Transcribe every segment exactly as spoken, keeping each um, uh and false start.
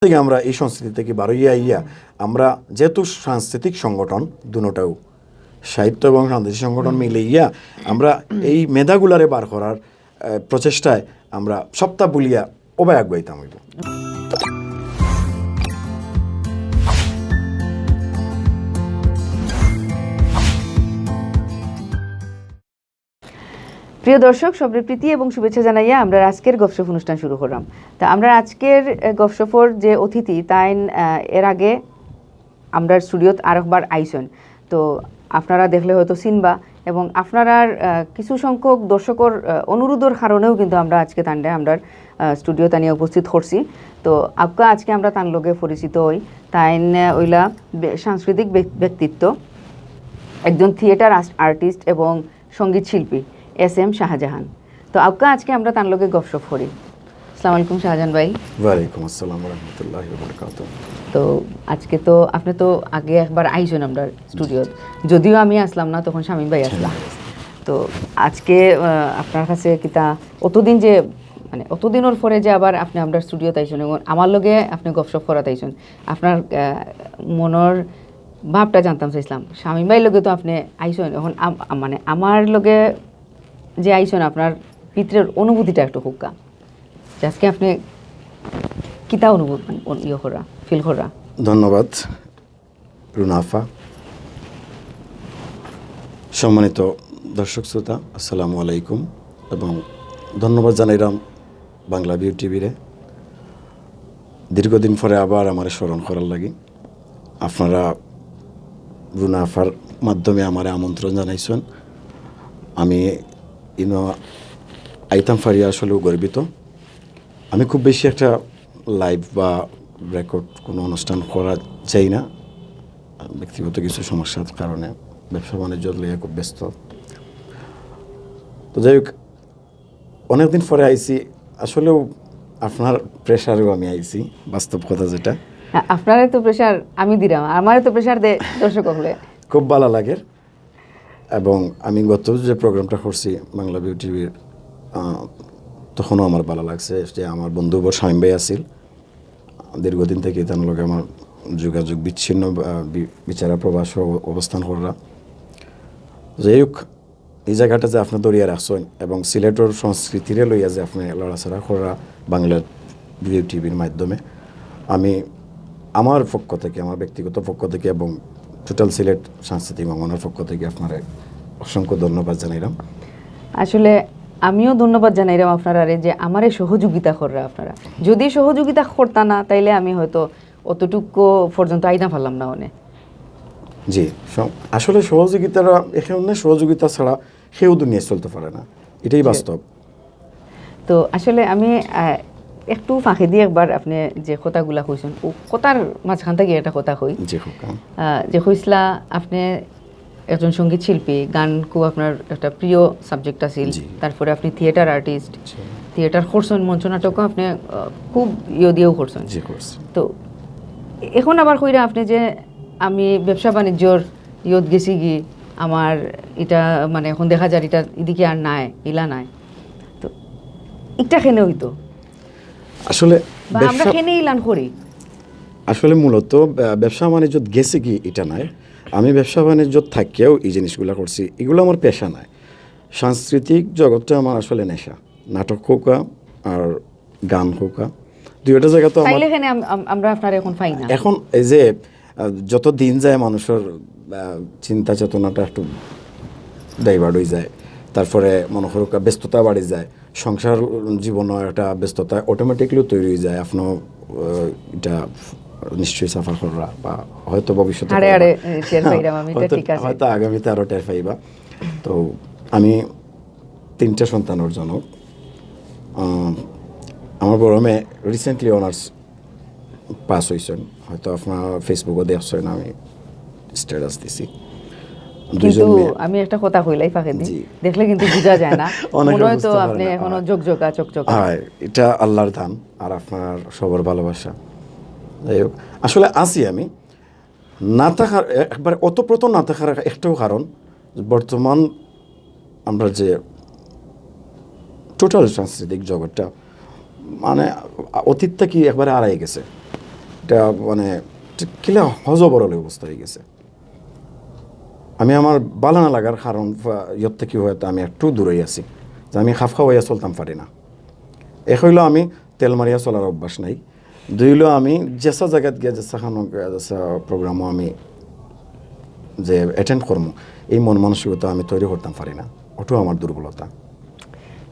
থেকে আমরা এই সংস্কৃতি থেকে বারইয়া আইয়া আমরা যেহেতু সাংস্কৃতিক সংগঠন দুটাও সাহিত্য এবং সাংস্কৃতিক সংগঠন মিলাইয়া আমরা এই মেধাগুলারে বার করার আহ, প্রচেষ্টায় আমরা সবটা ভুলিয়া ওবায় আগুয়াইতাম অইব। প্রিয় দর্শক, সবরে প্রীতি এবং শুভেচ্ছা জানাইয়া আমরা আজকের গপশপ অনুষ্ঠান শুরু করলাম। তা আমরা আজকের আহ, গপশপর যে অতিথি তাইন আহ, এর আগে আমরার স্টুডিওত আরেকবার আইছইন। তো আপনারা দেখলে হয়তো চিনবা এবং আপনারার আহ, কিছু সংখ্যক দর্শকর আহ, অনুরোধর কারণেও কিন্তু আমরা আজকে তানরে আমরার আহ, স্টুডিওত আনিয়া উপস্থিত করছি। তো আউক্কা আজকে আমরা তান লগে পরিচিত হই। তাইন আহ, অইলা বে- সাংস্কৃতিক ব্যক- ব্যক্তিত্ব, একজন থিয়েটার আস- আর্টিস্ট এবং সঙ্গীত শিল্পী এস এম শাহজাহান। তো আউক্কা আজকে আমরা তান লগে গপশপ করি। আসসালামু আলাইকুম শাহজাহান ভাই। ওয়ালাইকুম আসসালাম ওয়া রাহমাতুল্লাহি ওয়া বারাকাতুহু। তো আজকে তো আপনি তো আগে একবার আইছইন আমরার স্টুডিওত, যদিও আমি আসলাম না, তখন শামীম ভাই আসলাম। তো আজকে আহ, আপনার কাছে কিতা অতদিন যে মানে অতদিনর পরে যে আবার আপনি আমরার স্টুডিওত আইছইন এবং আমার লগে আপনি গপশপ করাত আইছইন, আপনার আহ, মনর ভাবটা জানতাম চাইছিলাম। শামীম ভাইর লগে তো আপনি আইছইন, এখন আম- আম- মানে আমার লগে যে আইছইন আপনার ভিতরের অনুভূতিটা একটু কউক্কা, যে আজকে আপনি কিতা অনুভব অন- ইয়ে করা ফিল করা? ধন্যবাদ রুনাফা। সম্মানিত দর্শক শ্রোতা, আসসালামু আলাইকুম এবং ধন্যবাদ জানাইলাম বাংলা ভিউ টিভিরে দীর্ঘদিন পরে আবার আমারে স্মরণ করার লাগি। আপনারা রুনাফার মাধ্যমে আমারে আমন্ত্রণ জানাইছইন। আমি ইনো আইতাম পারি আসলেও গর্বিত। আমি খুব বেশি একটা লাইভ বা রেকর্ড কোনো অনুষ্ঠান করা চাই না, ব্যক্তিগত কিছু সমস্যার কারণে ব্যবসা বাণিজ্য লইয়া খুব ব্যস্ত। তো যাই হোক, অনেকদিন পরে আইছি, আসলেও আপনার প্রেশারেও আমি আইছি, বাস্তব কথা যেটা। আ- আপনারে তো প্রেশার আমি দিলাম, আমারে তো প্রেশার দে দর্শক হলে। খুব ভালো লাগে। এবং আমি গত যে প্রোগ্রামটা করছি বাংলা ভিউ টিভির, তখনও আমার ভালো লাগছে যে আমার বন্ধুবর শামীম ভাই আছিল। দীর্ঘদিন থেকে তার লগে আমার যোগাযোগ বিচ্ছিন্ন, আহ, বি- বিচারা প্রবাস অব- অবস্থান কররা। যাই হোক, এই জায়গাটা যে আপনি ধরিয়া রাখছেন এবং সিলেটর সংস্কৃতিরে লইয়া যে আপনি লড়াচড়া কররা বাংলা ভিউ টিভির মাধ্যমে, আমি আমার পক্ষ থেকে, আমার ব্যক্তিগত পক্ষ থেকে এবং টোটাল সিলেট সাংস্কৃতিক অঙ্গনের পক্ষ থেকে আপনারে অসংখ্য ধন্যবাদ জানাইলাম। আসলে আমিও ধন্যবাদ জানাইলাম আপনারারে যে আমারে সহযোগিতা কররা আপনারা। যদি সহযোগিতা করতা না, তাইলে আমি হয়তো অতটুকু পর্যন্ত আইতাম পারলাম না অনে। জি, স- আসলে সহযোগিতারা এখানে সহযোগিতা ছাড়া কেউ দুনিয়ায় চলতে পারে না, এটাই বাস্তব। তো আসলে আমি আহ, একটু ফাঁকি দিয়ে একবার আপনি যে কথাগুলা কইছেন, ও কথার মাঝখান থেকে একটা কথা কই। জি, খুব কম। আহ, যে কইছিলা আপনি একজন সঙ্গীত শিল্পী, গান খুব আপনার একটা প্রিয় সাবজেক্ট আছিল, জি। তারপরে আপনি থিয়েটার আর্টিস্ট, জি। থিয়েটার করছেন, মঞ্চ নাটকও আপনি আহ, খুব ইয়ে দিয়েও করছেন। জি, করছি। তো এখন আবার কইরা আপনি যে আমি ব্যবসা বাণিজ্যর ইয়ত গেছি কি, আমার এটা মানে এখন দেখা যার এটা এদিকে আর নাই, ইলা নাই, তো এটা কেনে হইতো আসলে বা আমরা ব্যবসা কেনে ইলান করি? আসলে মূলত আহ, ব্যবসা বাণিজ্য গেছে কি এটা নাই, আমি ব্যবসা বাণিজ্য থাকিয়াও এই জিনিসগুলা করছি, এগুলো আমার পেশা নাই। সাংস্কৃতিক জগৎটা আমার আসলে নেশা, নাটক হোকা আর গান হোকা, দুইটা জায়গা তো আমার তাইলে এখানে আম- আম- আমরা আপনার এখন পাই না। এখন এই যে আহ, যত দিন যায় মানুষের আহ, চিন্তা চেতনাটা একটু ডাইভার্ট হয়ে যায়, তারপরে মনে করো ব্যস্ততা বাড়ি যায়, সংসার জীবনও একটা ব্যস্ততা অটোমেটিকলি তৈরি হয়ে যায়। আপনি আহ, এটা নিশ্চয়ই সাফার কররা বা হয়তো ভবিষ্যতে আরে কররা। আরে টের পাইলাম আমি, এটা হয়তো- ঠিক আছে। হয়তো আগামীতে আরও টের পাইবা। তো আমি তিনটা সন্তানের জনক। আহ, আমার বড় মেয়ে রিসেন্টলি অনার্স পাস হয়েছেন, হয়তো আপনার ফেসবুকে দেখছেন আমি স্ট্যাটাস দিছি। দুইজন কিন্তু মেয়ে। আমি একটা কথা কইলাই ফাঁকে দিই, জি। দেখলে কিন্তু বুঝা যায় না। অনেকে মনে হয় বুঝতে তো পারে আপনি না। এখনো ঝকঝকা চকচকা। হ্যাঁ, এটা আল্লাহর দান আর আপনার সবর ভালোবাসা। যাই হোক, আসলে আছি আমি না থাকার এ- একবারে ওতপ্রোত না থাকার একটাও কারণ, বর্তমান আমরা যে টোটাল সাংস্কৃতিক জগৎটা মানে অতীতটা কি একবারে আড়াই গেছে। একটা মানে ঠিক কিলা হজবরল অবস্থা অই গেছে। আমি আমার বালা না লাগার কারণ ফা-, ইয়ত থাকি হয়তো আমি একটু দূরেই আছি, যে আমি খাপ খাওয়াইয়া চলতাম পারি না। এক অইলো আমি তেল মারিয়া চলার অভ্যাস নাই, দুই অইলো আমি যেসা জাগাত গিয়া যেসা খানো যেসা প্রোগ্রামও আমি যে অ্যাটেন্ড করমু, এই মন মানসিকতা আমি তৈরি করতাম পারি না, ওটাও আমার দুর্বলতা।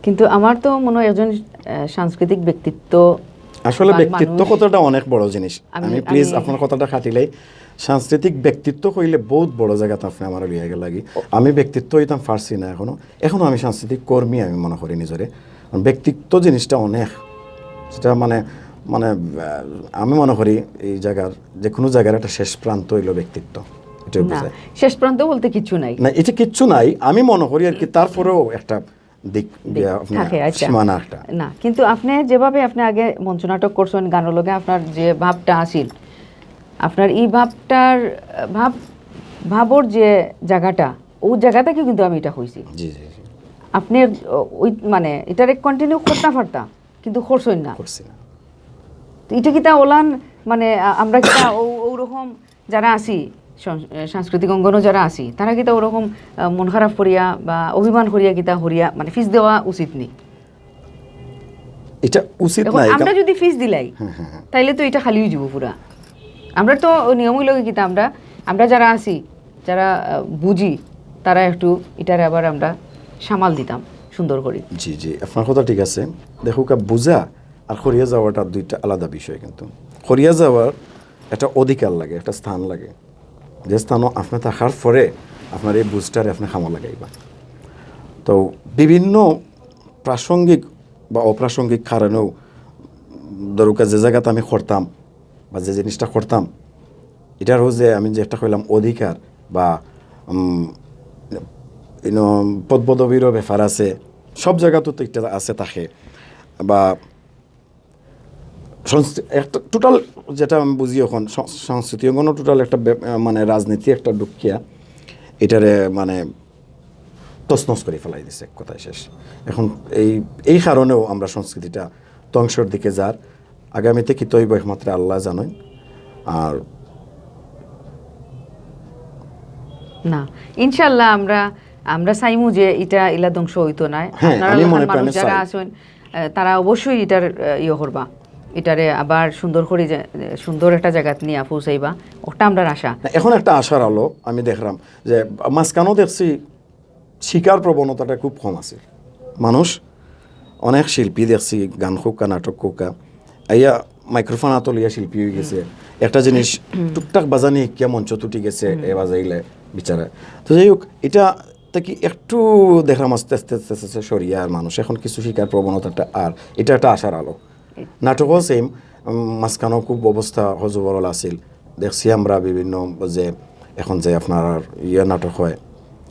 কিন্তু আমার তো মনে হয় একজন আহ, সাংস্কৃতিক ব্যক্তিত্ব আসলে বান ব্যক্তিত্ব মানুষ। কথাটা অনেক বড় জিনিস। আমি- আমি প্লিজ আমি- আপনার কথাটা কাটিলাই। সাংস্কৃতিক ব্যক্তিত্ব কইলে বহুত বড় জাগাত আপনি আমার লইয়া গেলা গি। আমি ব্যক্তিত্ব হইতাম পারছি না এখনো, এখনো আমি সাংস্কৃতিক কর্মী আমি মনে করি নিজরে। কারণ ব্যক্তিত্ব জিনিসটা অনেক, সেটা মানে মানে আহ, আমি মনে করি এই জায়গার যে কোনো জায়গার একটা শেষ প্রান্ত হইলো ব্যক্তিত্ব, এটা না, বোঝায়। শেষ প্রান্ত বলতে কিছু নাই। না, এটা কিচ্ছু নাই, আমি মনে করি আর কি। তারপরেও একটা দিক দিক দিয়া আপনার থাকে, আচ্ছা। সীমানা একটা। না, কিন্তু আপনি যেভাবে আপনি আগে মঞ্চনাটক করছেন, গানর লগে আপনার যে ভাবটা আছিল, আপনার এই ভাবটার ভাব ভাবর যে জায়গাটা, ও জায়গা থেকে কিন্তু আমি এটা কইছি। জি জি জি। আপনি ওই মানে এটারে কন্টিনিউ করতে পারতা, কিন্তু করছেন না। করছি না। তো এটা কিতা ওলান মানে আ- আমরা কিতা ও- ওরকম যারা আছি সং- সাংস্কৃতিক অঙ্গনও যারা আছি, তারা কিতা ওরকম আহ, মন খারাপ করিয়া বা অভিমান করিয়া কিতা হরিয়া মানে ফিস দেওয়া উচিত নি? এটা উচিত এখন না, এটা আমরা যদি ফিস দিলাই, হ্যাঁ, হ্যাঁ, হ্যাঁ। তাইলে তো এটা খালি হয়ে যাব পুরা। আমরা তো নিয়মই লগে কিতা আমরা আমরা যারা আছি, যারা আহ, বুঝি, তারা একটু এটারে আবার আমরা সামাল দিতাম সুন্দর করি। জি জি, আপনার কথা ঠিক আছে। দেখুক, বুঝা আর করিয়া যাওয়াটা দুইটা আলাদা বিষয়। কিন্তু করিয়া যাওয়ার একটা অধিকার লাগে, একটা স্থান লাগে, যে স্থানও আপনি থাকার পরে আপনার এই বুঝটারে আপনি কামো লাগাইবা। তো বিভিন্ন প্রাসঙ্গিক বা অপ্রাসঙ্গিক কারণেও ধরুকা যে জায়গাতে আমি করতাম বা যে জিনিসটা করতাম, এটারও যে আমি যে একটা কইলাম অধিকার বা উম, ইনো পদপদবীরও ব্যাপার আছে, সব জায়গাতে তো একটা আছে থাকে। বা সংস্কৃ- একটা টোটাল যেটা আমি বুঝি এখন সং- সংস্কৃতি অঙ্গনও টোটাল একটা ব্যাপ- আহ, মানে রাজনীতি একটা ঢুকিয়া এটারে মানে তছনছ করে ফেলাই দিছে, এক কথায় শেষ। এখন এই এই কারণেও আমরা সংস্কৃতিটা ধ্বংসের দিকে যার। আগামীতে কিতা অইব একমাত্র আল্লাহ জানেন। আর না, ইনশাল্লাহ আমরা আমরা চাইমু যে এটা ইলা ধ্বংস হইতো না। হ্যাঁ, আপনারা আমি লাখান মনে মানুষ প্রাণে যারা চাই। আছেন, আহ, তারা অবশ্যই এটার আহ, ইয়ে করবা, এটারে আবার সুন্দর করে যে- সুন্দর একটা জায়গাত নিয়ে পৌঁছাইবা, ওটা আমরার আশা। না, এখন একটা আশার আলো আমি দেখলাম যে মাঝখানেও দেখছি শিকার প্রবণতাটা খুব কম আছে। মানুষ অনেক শিল্পী দেখছি, গান কউক্কা, নাটক কউক্কা, আইয়া মাইক্রোফোন আতো লইয়া শিল্পী হয়ে গেছে। একটা জিনিস টুকটাক বাজানি হিকিয়া মঞ্চ তুটি গেছে, এ বাজাইলে বিচারা। তো যাই হোক, এটা থাকি একটু দেখলাম আস্তে আস্তে আস্তে আস্তে সরিয়া আর মানুষ এখন কিছু শিকার প্রবণতাটা আর, এটা একটা আশার আলো। নাটকও সেম, মাঝখানেও খুব অবস্থা হজবরল আছিল। দেখছি আমরা বিভিন্ন যে এখন যে আপনার ইয়ে নাটক হয়,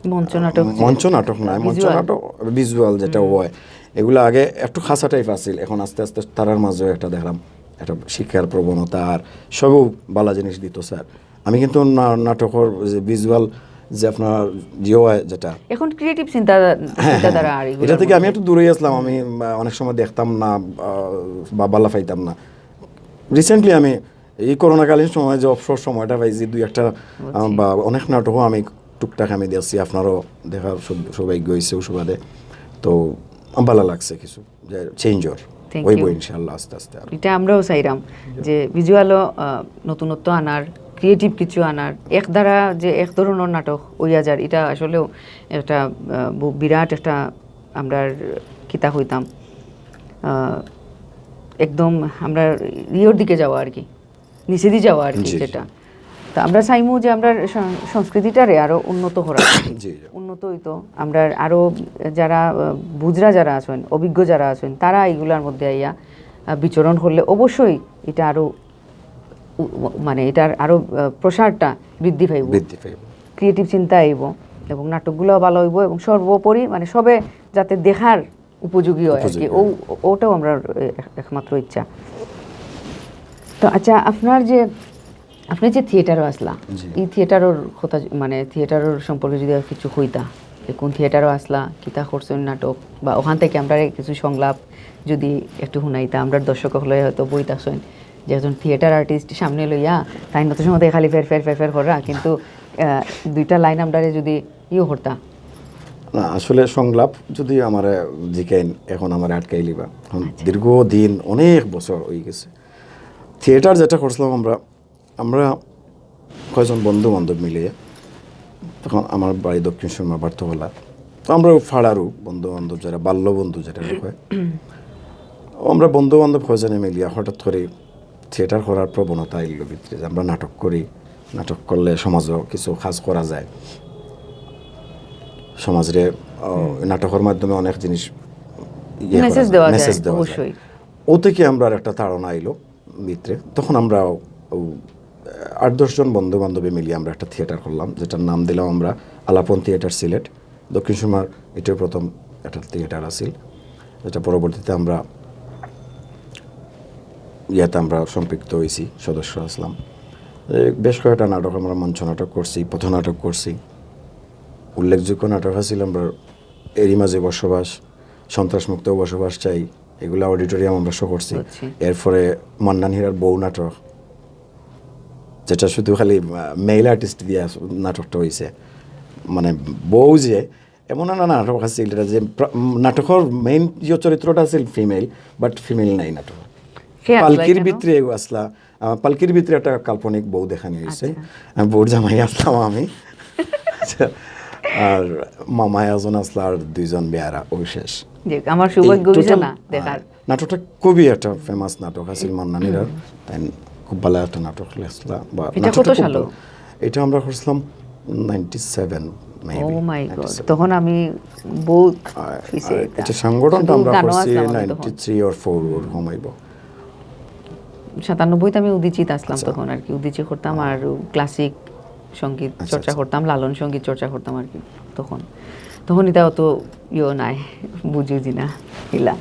মঞ্চ নাটক যে- মঞ্চ নাটক নয়, মঞ্চ ভিজুয়াল। নাটক ভিজুয়াল যেটা হয়, এগুলো আগে একটু খাসা টাইপ আছিল, এখন আস্তে আস্তে তারার মাঝেও একটা দেখলাম একটা শিকার প্রবণতা। আর সবও ভালা জিনিস দিত স্যার। আমি কিন্তু না- নাটকর যে ভিজুয়াল যে আপনার ইয়ে হয় যেটা এখন ক্রিয়েটিভ চিন্তা চিন্তাধারা আর এগুলোর এটা থেকে আমি মধ্যে। একটু দূরেই আসলাম। আমি আহ, অনেক সময় দেখতাম না, আহ, বা ভালা পাইতাম না। রিসেন্টলি আমি এই করোনাকালীন সময় যে অবসর সময়টা পাইছি, দুই একটা আহ, বা অনেক নাটকও আমি টুকটাক আমি দেখছি, আপনারও দেখার সৌ- সৌভাগ্য হয়েছে ও সুবাদে। তো আমার ভালা লাগছে কিছু যে চেঞ্জ ওর Thank হইব you। ইনশাল্লাহ আস্তে আস্তে আর। এটা আমরাও চাইরাম যে ভিজুয়ালও আহ, নতুনত্ব আনার, ক্রিয়েটিভ কিছু আনার, এক ধারা যে এক ধরনের নাটক ওইয়া যার, এটা আসলেও একটা আহ, বু- বিরাট একটা আমরা কিতা হইতাম আহ, একদম আমরা ইয়ের দিকে যাওয়া আর কি, নিচেদি যাওয়া আর কি জি, জি। যেটা। তো আমরা চাইমু যে আমরা সং- সংস্কৃতিটারে আরো উন্নত করা, জি, জি। উন্নত হইতো। আমরা আরো যারা আহ, বুঝরা যারা আছেন, অভিজ্ঞ যারা আছেন, তারা এগুলার মধ্যে আইয়া আহ, বিচরণ করলে অবশ্যই এটা আরো উ- মানে এটার আরো আহ, প্রসারটা বৃদ্ধি পাইব, বৃদ্ধি পাইব। ক্রিয়েটিভ চিন্তা আইব এবং নাটকগুলোও ভালো হইব এবং সর্বোপরি মানে সবে যাতে দেখার উপযোগী হয় আর কি। উপযোগী ও ওটাও আমরা একমাত্র ইচ্ছা। তো আচ্ছা, আপনার যে আপনি যে থিয়েটারও আসলা, জি। এই থিয়েটারের কথা মানে থিয়েটারের সম্পর্কে যদি আর কিছু কইতা, যে কোন থিয়েটারও আসলা, কিতা করছেন নাটক, বা ওখান থেকে আমরা কিছু সংলাপ যদি একটু শুনাইতা, আমরা দর্শক হলে হয়তো বই থাকছেন, যে একজন থিয়েটার আর্টিস্ট সামনে লইয়া তাইন অত সময় খালি ফের ফের ফের ফের কররা, কিন্তু আহ, দুইটা লাইন আমরারে যদি ইয়ে করতা। না, আসলে সংলাপ যদি আমারে জিকাইন, এখন আমারে আটকাইলিবা। এখন দীর্ঘদিন, অনেক বছর হয়ে গেছে। থিয়েটার যেটা করছিলাম আমরা, আমরা কয়েকজন বন্ধু বান্ধব মিলে, তখন আমার বাড়ি দক্ষিণ সুরমা বার্থওয়ালা, তো আমরা ফাড়ারও বন্ধু বান্ধব, যারা বাল্য বন্ধু যেটা হয়, আমরা বন্ধু বান্ধব কয়েকজনে মিলিয়া হঠাৎ করে থিয়েটার করার প্রবণতা এলো ভিতরে, যে আমরা নাটক করি, নাটক করলে সমাজও কিছু কাজ করা যায়, সমাজরে আহ, নাটকের মাধ্যমে অনেক জিনিস ইয়ে করা মেসেজ যায়, দেওয়া যায়, মেসেজ দেওয়া যায়। অবশ্যই। ও থেকে আমরা একটা তাড়না আইলো ভিতরে। তখন আমরা ও, আট দশ জন বন্ধু বান্ধবী মিলিয়ে আমরা একটা থিয়েটার করলাম, যেটার নাম দিলাম আমরা আলাপন থিয়েটার সিলেট। দক্ষিণ সুরমার এটাই প্রথম একটা থিয়েটার আছিল, যেটা পরবর্তীতে আমরা ইয়াতে আমরা সম্পৃক্ত হয়েছি, সদস্য আসলাম। এই বেশ কয়েকটা নাটক, আমরা মঞ্চ নাটক করছি, পথনাটক করছি। উল্লেখযোগ্য নাটক আছিল আমরা এরই মাঝে বসবাস, সন্ত্রাসমুক্ত বসবাস চাই, এগুলা অডিটোরিয়াম আমরা শো করছি। বুঝছি। এরপরে মান্নান হীরার বউ নাটক, যেটা শুধু খালি মেল আর্টিস্ট দিয়ে নাটকটা হয়েছে, মানে বউ যে এমন একটা নাটক আছিল, এটা যে প্র- উম, নাটকর মেইন যে চরিত্রটা আছিল ফিমেল, বাট ফিমেল নাই নাটক। কে আসলা পালকির এখানো? ভিতরে এগো আসলা, আহ, পালকির ভিতরে একটা কাল্পনিক বউ দেখানি হয়েছে। আচ্ছা। আমি বউর জামাই আসলাম আমি। আচ্ছা, আর মামা একজন আসলা, আর দুইজন বেয়ারা, ওই শেষ। যে আমার সৌভাগ্য এই হয়েছে total, না দেখার। আহ, নাটকটা খুবই একটা ফেমাস নাটক আছিল মান্নান হীরার, তাই খুব ভালো একটা নাটক লেখলা। বা এটা নাটকটা কত খুব সালো? ভালো। এটা আমরা করছিলাম নাইনটি সেভেন। ও মাই গড, তখন আমি বহুত আর পিছে আর এটা। এটা সংগঠনটা শুধু আমরা গানও করছি আসলাম আমি নাইনটি তখন। থ্রি অর ফোর, ওরকম হইব। সাতানব্বইতে আমি উদিচিত আসলাম আচ্ছা। তখন আর কি। উদিচি করতাম আর ক্লাসিক সঙ্গীত আচ্ছা, চর্চা আচ্ছা। করতাম, লালন সঙ্গীত চর্চা করতাম আর কি তখন। তখন এটা অত ইয়ে নাই, বুঝিও জি না, ইলা।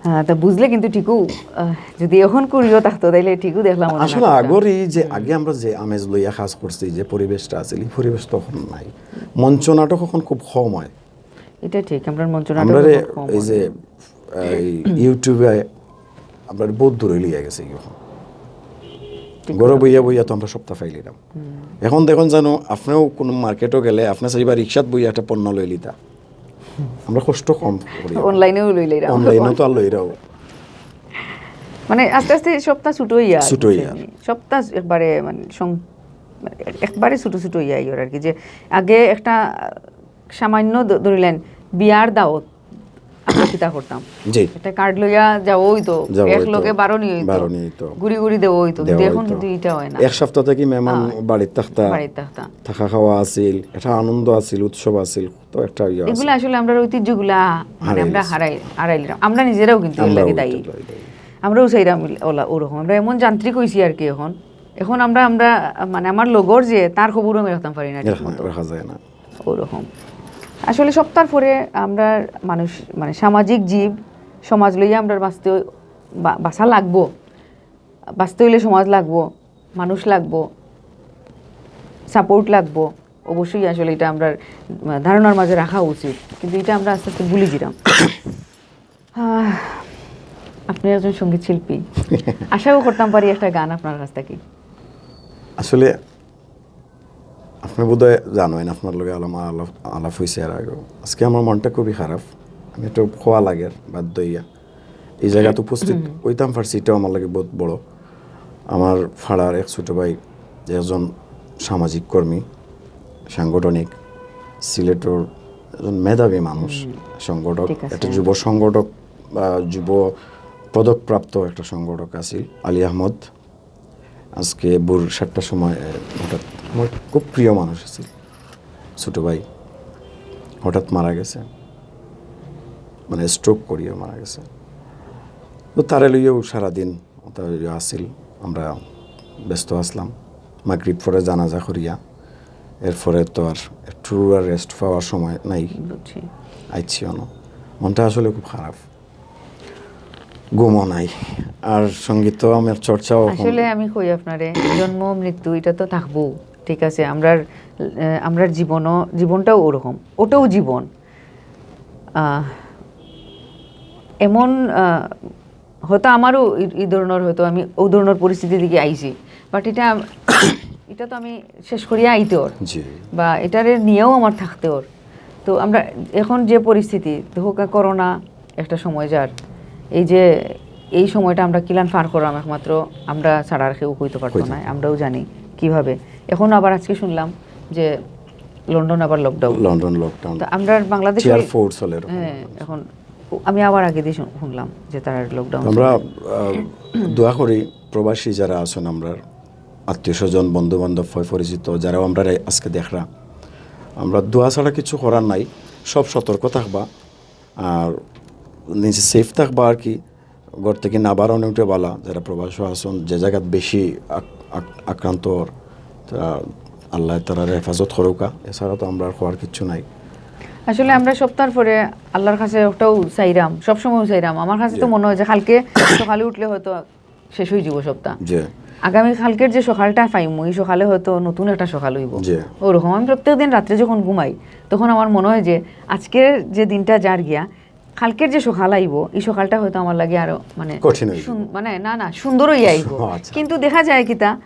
হ্যাঁ, তা বুঝলে কিন্তু ঠিকও, আহ, যদি এখন করিও থাকতো, তাইলে ঠিকও দেখলাম ওর আসলে নাটকটা। আগর এই যে আগে আমরা যে আমেজ লইয়া কাজ করছি, যে পরিবেশটা আছিল, এই পরিবেশ তখন নাই। মঞ্চ নাটক এখন খুব কম হয়। এটা ঠিক, আমরা মঞ্চ নাটক আমরা এখন কম এই হয়। যে এই ইউটিউবে আমরা বহুত দূরে লিয়ে গেছে এখন। ঠিক ঘরে বইয়া বইয়া তো আমরা সপ্তাহ পাইলিতাম। এখন দেখুন জানো, আপনিও কোনো মার্কেটও গেলে আপনি চাইবা রিক্সাত বইয়া একটা পণ্য লই লিতা। আমরা কষ্ট কম করি। অনলাইনেও লইলে এরা। অনলাইনেও তো আর লইরাও। মানে আস্তে আস্তে সপ্তাহ ছুটো ইয়া আর ছুটো কি। ইয়া। সপ্তাহ একবারে মানে সং-, মানে একবারে ছোট ছোট ইয়া ইয়ে আর কি। যে আগে একটা সামান্য ধ-, ধরিলেন বিয়ার দাওয়াত আমরা কিতা করতাম। জি। একটা কার্ড লইয়া যাওয়া হইতো, যাওয়া এক হইতো। লগে বারো নিয়ে হইতো। বারো নিয়ে হইতো। ঘুরি ঘুরি দেওয়া হইতো, কিন্তু দেওয়া এখন হইতো। কিন্তু এটা হয় না। এক সপ্তাহ থাকি মেহমান হ্যাঁ। বাড়িত থাকতা, বাড়িত থাকতা। থাকা খাওয়া আছিল, একটা আনন্দ আছিল, উৎসব আছিল, তো একটা ইয়ে আছিল। এগুলা আসলে আমরা ঐতিহ্যগুলা মানে আমরা হারাই হারাই হারাইলাম। আমরা নিজেরাও কিন্তু এর আমরা লাগি ওইটা দায়ী। লই দায়ী। আমরাও চাইরাম ওলা ওরকম। আমরা এমন যান্ত্রিক হইছি আর কি এখন। এখন আমরা আমরা মানে আমার লগর যে তার খবরও আমি রাখতাম পারি না ঠিক রাখা- মতো। রাখা যায় না। ওরকম। আসলে সপ্তাহ পরে আমরা মানুষ মানে সামাজিক জীব, সমাজ লইয়া আমরা বাঁচতে বা-, বাঁচা লাগবো। বাঁচতে হইলে সমাজ লাগবো, মানুষ লাগবো, সাপোর্ট লাগবো। অবশ্যই আসলে এটা আমরা ধারণার মাঝে রাখা উচিত, কিন্তু এটা আমরা আস্তে আস্তে ভুলে যেতাম। আহ, আপনি একজন সঙ্গীত শিল্পী, আশাও করতাম পারি একটা গান আপনার কাছ থেকে। আসলে আপনি বোধহয় জানেন, আপনার লগে আলাম-, আলাপ আলাপ হয়েছে এর আগেও। আজকে আমার মনটা খুবই খারাপ, আমি একটু খোয়া লাগের বাধ্য হইয়া এই জায়গাতে উপস্থিত হইতাম পারছি, এটাও আমার লাগে বহুত বড়। আমার ফাড়ার এক ছোট ভাই, যে একজন সামাজিক কর্মী, সাংগঠনিক, সিলেটর একজন মেধাবী মানুষ, সংগঠক, ঠিক আছে। একটা যুব সংগঠক বা যুব পদকপ্রাপ্ত একটা সংগঠক আছিল আলী আহমদ। আজকে ভোর সাতটার সময়, এ, হঠাৎ আমার খুব প্রিয় মানুষ আছিল, ছোট ভাই, হঠাৎ মারা গেছে, মানে স্ট্রোক করিয়া মারা গেছে। তো তারে লইয়াও সারাদিন ওটা ইয়ে আছিল, আমরা ব্যস্ত আসলাম। মাগরিব পরে জানাজা করিয়া, এরপরে তো আর একটু আর রেস্ট পাওয়ার সময় নাই। বুঝছি। আইছি অনো, মনটা আসলে খুব খারাপ, ঘুমও নাই, আর সঙ্গীত তো আমার চর্চাও কম। আসলে আমি কই আপনারে, জন্ম মৃত্যু এটা তো থাকবো, ঠিক আছে, আমরার আহ, আমরার জীবনও, জীবনটাও ওরকম, ওটাও জীবন। আহ, এমন আহ, হয়তো আমারও ই ধরনের, হয়তো আমি ও ধরনের পরিস্থিতি থাকি আইছি, বাট এটা এটা তো আমি শেষ করিয়া আইতে অর, জি। বা এটারে নিয়েও আমার থাকতে অর। তো আমরা এখন যে পরিস্থিতি, দেখো, করোনা একটা সময় যার, এই যে এই সময়টা আমরা কিলান পার করলাম, একমাত্র আমরা ছাড়া আর কেউ কইতে পারতো কইতে না, আমরাও জানি কিভাবে। এখন আবার আজকে শুনলাম যে লন্ডন আবার লকডাউন। London lockdown. তো আমরা বাংলাদেশে টিয়ার ফোর চলে এরকম। হ্যাঁ, এখন আমি আবার আগে দিয়ে শুন- শুনলাম যে তারা লকডাউন। আমরা আহ, দোয়া করি, প্রবাসী যারা আছেন, আমরা আত্মীয় স্বজন, বন্ধু বান্ধব, হয় পরিচিত, যারাও আমরা আজকে দেখরা, আমরা দোয়া ছাড়া কিছু করার নাই। সব সতর্ক থাকবা, আর নিজে সেফ থাকবা আর কি। ঘর থেকে না বারোনো উঠে বালা, যারা প্রবাসী আছেন, যে জায়গাত বেশি আক- আক- আক্রান্ত অর, তারা আল্লাহ তারার হেফাজত করুকা। এছাড়া তো আমরা আর করার কিচ্ছু নাই। আসলে আমরা সপ্তাহ পরে আল্লাহর কাছে ওটাও চাইরাম, সবসময় চাইরাম। আমার কাছে তো জি। মনে হয় যে কালকে সকালে উঠলে হয়তো শেষ হয়ে যাব সপ্তাহ। যে আগামী কালকের যে সকালটা পাইমু, এই সকালে হয়তো নতুন একটা সকাল হইব। জি। ওরকম আমি প্রত্যেক দিন রাত্রে যখন ঘুমাই, তখন আমার মনে হয় যে আজকের যে দিনটা যার গিয়া, কালকের যে সকাল আইব, এই সকালটা হয়তো আমার লাগে আরো মানে কঠিন হইব। সুন- মানে না না সুন্দর হইয়া আইব। ও, আচ্ছা। কিন্তু দেখা যায় কিতা,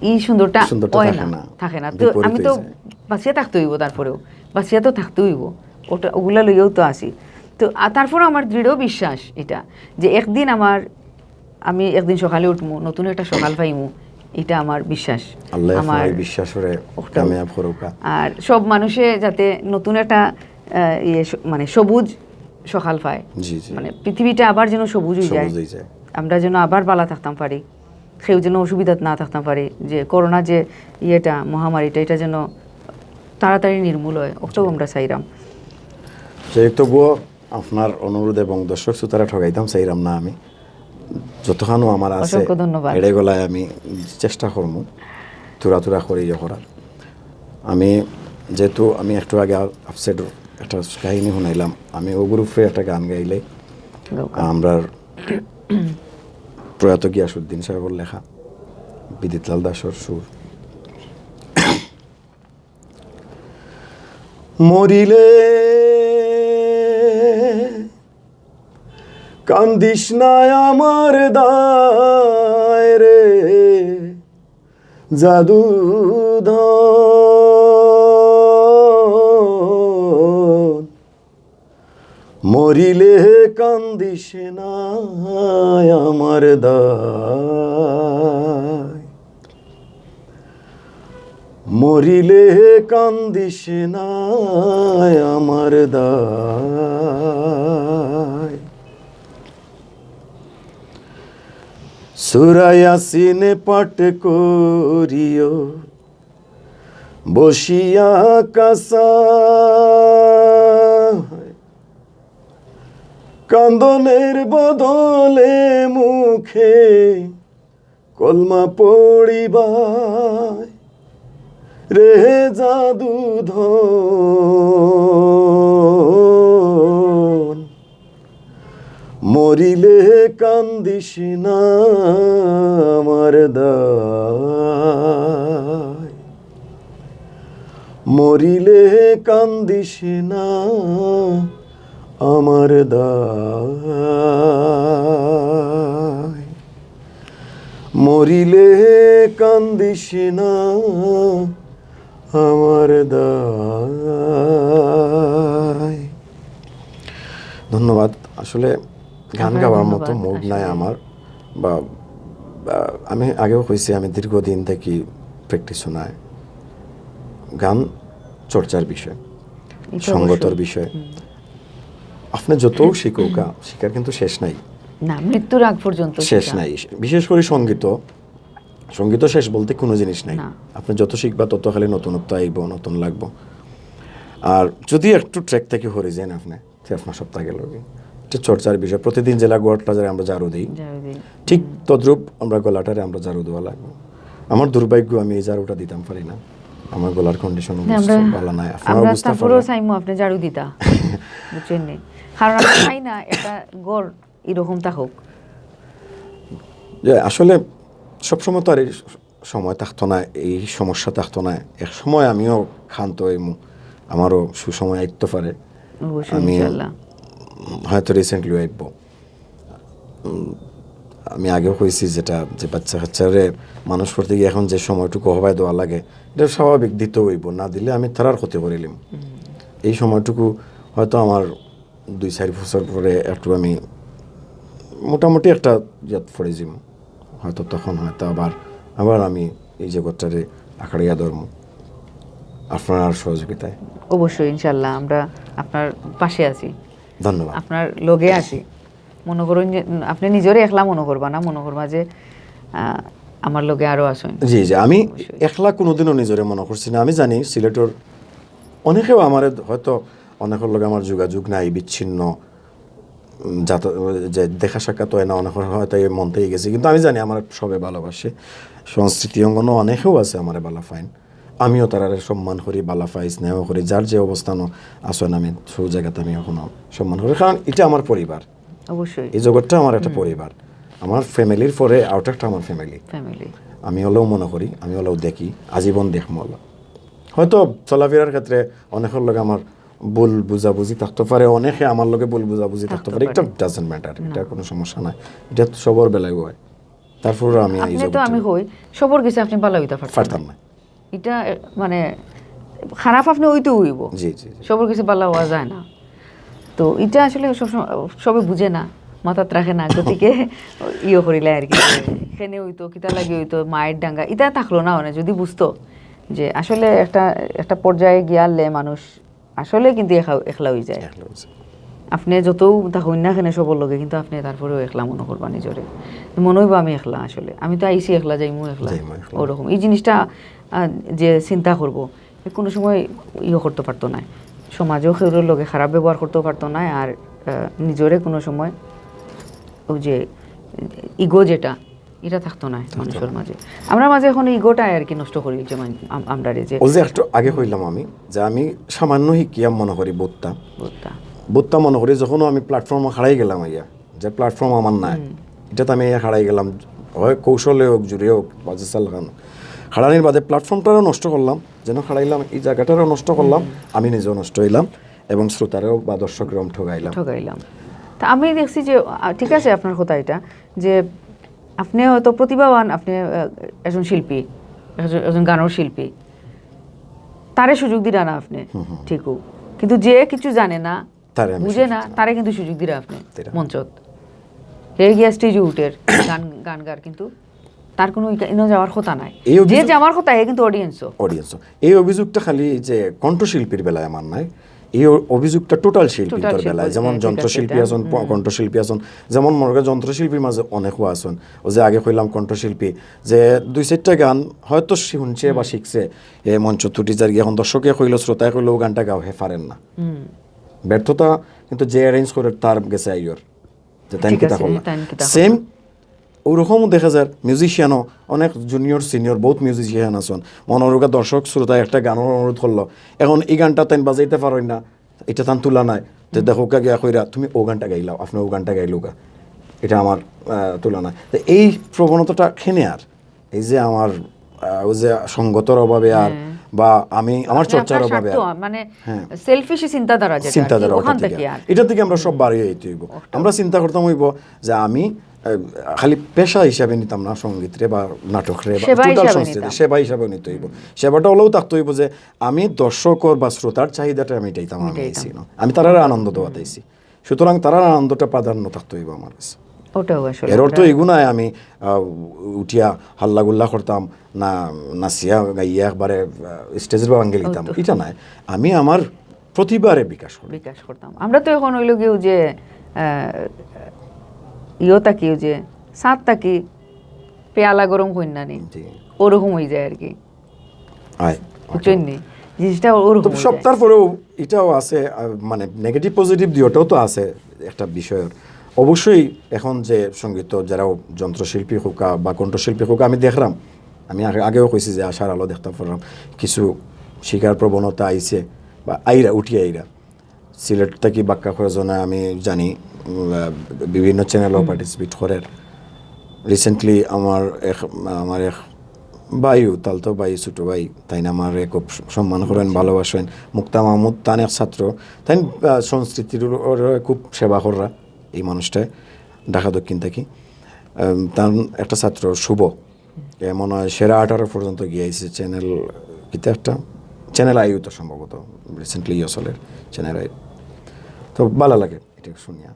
এই সুন্দরটা সুন্দরটা হয় থাকে না, না। থাকে না। তো বিপরীত আমি তো হয়ে যায়। বাঁচিয়া থাকতে হইব, তারপরেও বাঁচিয়া তো থাকতে হইব, ওটা ওগুলা লইয়াও তো আছি। তো আর তারপরে আমার দৃঢ় বিশ্বাস এটা যে একদিন আমার আমি একদিন সকালে উঠমু, নতুন একটা সকাল পাইমু, এটা আমার বিশ্বাস। আল্লাহ আমার আপনার এই বিশ্বাসরে ওটাও। কামিয়াব করুকা। আর সব মানুষে যাতে নতুন একটা আহ, ইয়ে স- মানে সবুজ সকাল পায়, জি, জি। মানে পৃথিবীটা আবার যেন সবুজ হয়ে যায়, সবুজ হয়ে যায়। আমরা যেন আবার বালা থাকতাম পারি, কেউ যেন অসুবিধাত না থাকতাম পারি, যে করোনা যে ইয়েটা, মহামারীটা, এটা যেন তাড়াতাড়ি নির্মূল হয়, ওটাও আমরা চাইরাম। সেই তবুও আপনার অনুরোধ এবং দর্শক শ্রোতারা ঠগাইতাম চাইরাম না আমি। যতখানো আমার আছে, অসংখ্য ধন্যবাদ। এড়ে গলায় আমি চেষ্টা করমু, তুরা তুরা করে ইয়ে করার। আমি যেহেতু আমি একটু আগে আপসেট একটা কাহিনী শুনাইলাম, আমি ও গ্রুপে একটা গান গাইলে গাউকা। আমরা প্রয়াত গিয়াসুদ্দিন সাহেবর লেখা, বিদিতলাল দাসর সুর। মরিলে কান্দিস না আমার দায় রে, জাদুধন। মরিলে কান্দিস না আমার দায়, মরিলে কান্দিস না আমার দায়। সূরা ইয়াসিন পাঠ করিও বসিয়া কাসা, কান্দনের বদলে মুখে কলমা পড়িবায় রে জাদুধন। মরিলে কান্দিস না আমার দায়, মরিলে কান্দিস না আমার দায়, মরিলে কান্দিস না আমার দায়। ধন্যবাদ। আসলে গান আপনার গাওয়ার ধন্যবাদ, মতো মুড নাই আসলে। আমার, বা, বা, আমি আগেও কইছি, আমি দীর্ঘদিন থাকি প্র্যাকটিস নাই। গান চর্চার বিষয়, এটা সঙ্গতর অবশ্যই। বিষয়। আপনি যতও শিখুকা, শিখার কিন্তু শেষ নাই। না, মৃত্যুর আগ পর্যন্ত শেষ শিখা। নাই। বিশেষ করে সঙ্গীত, সঙ্গীত শেষ বলতে কোনো জিনিস নাই। না। আপনি যত শিখবা, তত খালি নতুনত্ব আইব, নতুন লাগবো। আর যদি একটু ট্র্যাক থেকে হরে যান আপনি, তে আপনার সপ্তাহ গেল কি? এটা চর্চার বিষয়। প্রতিদিন জেলা গোয়াটটা যারা আমরা ঝাড়ু দিই, ঝাড়ু দিই। ঠিক তদ্রূপ আমরা গলাটারে আমরা ঝাড়ু দেওয়া লাগবে। আমার দুর্ভাগ্য, আমি এই ঝাড়ুটা দিতাম পারি না, আমার গলার কন্ডিশন না, আমরা ভালো নাই। আপনারা আমরা বুঝতে তারপরেও পারবেন। চাইমু আপনি ঝাড়ু দিতা, বুঝছেন নি? কারণ আমরা চাই না একটা ঘর এরকম থাকুক। যে আসলে সবসময় তো আর এই সময় থাকতো না, এই সমস্যা থাকতো না। এক সময় আমিও ক্ষান্ত হইমু, আমারও সুসময় আইতে পারে। অবশ্যই, আমি ইনশাল্লাহ। হয়তো রিসেন্টলি আইব। আমি আগেও কইছি, যেটা যে বাচ্চা কাচ্চারে মানুষ করতে গিয়া এখন যে সময়টুকু হবায় দেওয়া লাগে, এটা স্বাভাবিক দিতে অইবো, না দিলে আমি তারার ক্ষতি করিলিমু। এই সময়টুকু হয়তো আমার দুই চাইর বছর পরে একটু আমি মোটামুটি একটা ইয়াত পড়ি যিমু, হয়তো তখন হয়তো আবার আবার আমি এই জগৎটারে আঁকড়াইয়া ধরমু আপনার সহযোগিতায়। অবশ্যই, ইনশাল্লাহ আমরা আপনার পাশে আছি, ধন্যবাদ। আপনার লগে আছি। মনে করুন যে, উম, আপনি নিজরে একলা মনে করবা না, মনে করবা যে আহ, আমার লগে আরো আছেন। জি জি, আমি একলা কোনোদিনও নিজরে মনে করছি না। আমি জানি সিলেটর অনেকেও আমারে হয়তো, অনেকের লগে আমার যোগাযোগ নাই, বিচ্ছিন্ন, উম, যাত- যে দেখা সাক্ষাৎ হয় না, অনেকের হয়তো এই মন থেকে গেছে, কিন্তু আমি জানি আমার সবে ভালোবাসে। সংস্কৃতি অঙ্গনও অনেকেও আছে আমারে ভালা পাইন, আমিও তারারে সম্মান করি, ভালা পাই, স্নেহ করি। যার যে অবস্থানও আছেন, আমি সব জায়গাতে আমি এখনো সম্মান করি, কারণ এটা আমার পরিবার, অবশ্যই। এই জগৎটা আমার একটা পরিবার। আমার ফ্যামিলির পরে আউটারটা আমার ফ্যামিলি। ফ্যামিলি। আমি হলেও মনে করি, আমি হলেও দেখি, আজীবন দেখমু হলো। হয়তো চলাফেরার ক্ষেত্রে অনেকের লগে আমার ভুল বুঝাবুঝি থাকতে পারে, অনেকে আমার লগে ভুল বুঝাবুঝি থাকতে পারে, এটা ডাজেন্ট ম্যাটার, এটা কোনো সমস্যা নাই, এটা তো সবার বেলায় হয়। তারপরে আমি এই আপনি তো জগৎটা আমি কই, সবর গেছে আপনি ভালা হইতা পারতেন পারতাম না। এটা এ, মানে খারাপ আপনি হইতে হইব। জি জি জি। সবর গেছে ভালা হওয়া যায় না। তো এটা আসলে সবসময় সবে বুঝে না, মাথাত রাখে না, গতিকে ইয়ে করিলে আর কি। এখানে হইতো, কিতা লাগে হইতো, মায়ের ডাঙ্গা, এটা থাকলো না। মানে যদি বুঝতো যে আসলে একটা একটা পর্যায়ে গিয়ালে মানুষ আসলে কিন্তু একা- একলা হয়ে যায়। একলা হইছে। আপনি যতও থাকুন না কেন সবর লগে, কিন্তু আপনি তারপরেও একলা মনে করবা নিজরে। মনে হইব আমি একলা, আসলে আমি তো আইছি একলা, যাইমু একলা। যাইমু একলা। ওরকম এই জিনিসটা আহ, যে চিন্তা করব, এ কোনো সময় ইয়ে করতে পারতো না, সমাজেও কেউর লগে খারাপ ব্যবহার করতে পারতো না। আর আহ, নিজরে কোনো সময় ওই যে ইগো যেটা, এটা থাকতো না মানুষের মাঝে। আমরা মাঝে এখন ইগোটা আর কি নষ্ট করি যে মান- আম- আমরা রে যে ওই যে একটু আগে কইলাম আমি, যে আমি সামান্য শিকিয়া মনে করি বুঝতাম, বুঝতা। বুঝতাম মনে করি, যখন আমি প্ল্যাটফর্মে খাড়াই গেলাম আইয়া, যে প্ল্যাটফর্ম আমার নাই, এটাতে আমি আইয়া খাড়াই গেলাম, হয় কৌশলে হোক, জুড়ে হোক, বাজে সাল খান খাড়ানির বাদে প্ল্যাটফর্মটারও নষ্ট করলাম, যেন খাড়াইলাম এই জায়গাটারও নষ্ট করলাম, আমি নিজেও নষ্ট হইলাম এবং শ্রোতারেও বা দর্শকরেও আমি ঠগাইলাম। ঠগাইলাম। তা আমি দেখছি যে আহ, ঠিক আছে আপনার কথা এটা, যে আপনি হয়তো প্রতিভাবান, আপনি আহ, একজন শিল্পী, একজন একজন গানের শিল্পী, তারে সুযোগ দিরা না আপনি, ঠিকও, কিন্তু যে কিছু জানে না, তারে আমি বুঝে সুযোগ না, দিলাম। তারে কিন্তু সুযোগ দিরা আপনি দিলাম। মঞ্চত। হে গিয়া স্টেজে উঠের, গান গান গার, কিন্তু তার কোনো ইকা- ইনো যাওয়ার কথা নাই। এই যে অভিযোগ- যাওয়ার কথা, হে কিন্তু অডিয়েন্সও। অডিয়েন্স। এই অভিযোগটা খালি যে কণ্ঠশিল্পীর বেলায় আমার নাই, এই অ- অভিযোগটা টোটাল শিল্পীর টোটাল শিল্পী, বেলায়, যেমন হ্যাঁ, ঠিক আছে, যন্ত্রশিল্পী এটা, আছেন, প- হুম। কণ্ঠশিল্পী আছেন, যেমন মনে করেন যন্ত্রশিল্পীর মাঝে অনেকও আছেন। ওই যে আগে কইলাম কণ্ঠশিল্পী, যে দুই চারটা গান হয়তো শুনছে বা শিখছে, এ মঞ্চ তুটি যার গিয়ে এখন দর্শকে কইলো, শ্রোতায় কইলো, "ও গানটা গাও", হে পারেন না। ব্যর্থতা কিন্তু যে অ্যারেঞ্জ করে তার গেছে আইয়র, যে তাই ঠিক কিতা আছে, করলা। তাই কিতা সেম ওরকমও দেখা যায় মিউজিশিয়ানও, অনেক জুনিয়র সিনিয়র বহুত মিউজিশিয়ান আছেন, মনোরোগা দর্শক শ্রোতা একটা গানের অনুরোধ করলো, এখন এই গানটা তাই বাজাইতে পারেন না, এটা তান তুলা নাই, তো দেখো কা গিয়া কইরা, "তুমি ও গানটা গাইলাও, আপনি ও গানটা গাইলো গা, এটা আমার আহ, তুলা নাই।" তো এই প্রবণতাটা কেনে আর, এই যে আমার আহ, ওই যে সঙ্গতর অভাবে আর বা আমি আমার আপনি চর্চার আপনার অভাবে আর স্বার্থ, মানে হ্যাঁ। সেলফিশ চিন্তাধারা যেটা আর কি, চিন্তাধারা ওটা ওখান থেকে থেকে আর এটা থেকে আমরা সব বাড়িয়ে হইতে হইব। আমরা চিন্তা করতাম হইব যে আমি আহ, খালি পেশা হিসাবে নিতাম না সঙ্গীতরে বা নাটকরে বা সেবা টোটাল হিসাবে সংস্কৃতি, নিতাম। সেবা হিসাবে নিতে হইব। সেবাটা হলেও থাকতে হইব যে আমি দর্শকর বা শ্রোতার চাহিদাটা আমি মিটাইতাম, আমি মিটাইতাম। আইছি না, আমি তারার আনন্দ দেওয়াতে আইছি। সুতরাং তারার আনন্দটা প্রাধান্য থাকতে হইব আমার কাছে। ওটাও আসলে এর অর্থ আমরা- এগু নাই আমি আহ, উঠিয়া হাল্লা গুল্লা করতাম না, নাচিয়া গাইয়া একবারে আহ, স্টেজের বা ভাঙ্গি লিতাম, এটা নাই। আমি আমার প্রতিভারে বিকাশ করি। বিকাশ করতাম। আমরা তো এখন হইল গিয়ে যে আহ, ইয়ো তাকি, ওই যে সাত তাকি পেয়ালা গরম হইন না নি, জি। ওরকম হয়ে যায় আর কি, আয়। বুঝছেন নি? জিনিসটা ওরকম তবে হয়ে সব যায়। তারপরেও এটাও আছে, আহ, মানে নেগেটিভ পজিটিভ দুইটাও তো আছে একটা বিষয়ের। অবশ্যই এখন যে সঙ্গীত, যারাও যন্ত্রশিল্পী হোক বা কণ্ঠশিল্পী হোক, আমি দেখলাম, আমি আগে- আগেও কইছি যে আশার আলো দেখতে পারলাম, কিছু শিকার প্রবণতা আইছে বা আইরা উঠি আইরা। সিলেট থাকি বাক্কা কয়জনে আমি জানি, উম, আহ, বিভিন্ন চ্যানেলও পার্টিসিপেট করের। রিসেন্টলি আমার এক আমার এক ভাইও, তালতো ভাই, ছোট ভাই, তাই না আমারে খুব সম্মান করেন, ভালোবাসেন। মুক্তা মাহমুদ, তান এক ছাত্র, তাই আহ, সংস্কৃতির ওরে খুব সেবা কররা এই মানুষটায়। ঢাকা দক্ষিণ থাকি। আম, তার একটা ছাত্র শুভ, এ মনে হয় সেরা আঠারো পর্যন্ত গিয়া আইছে, চ্যানেল কিতা একটা, চ্যানেল আইউ তো সম্ভবত রিসেন্টলি ইয়ে চলের চ্যানেল আইউ। তো ভালা লাগে এটা শুনিয়া।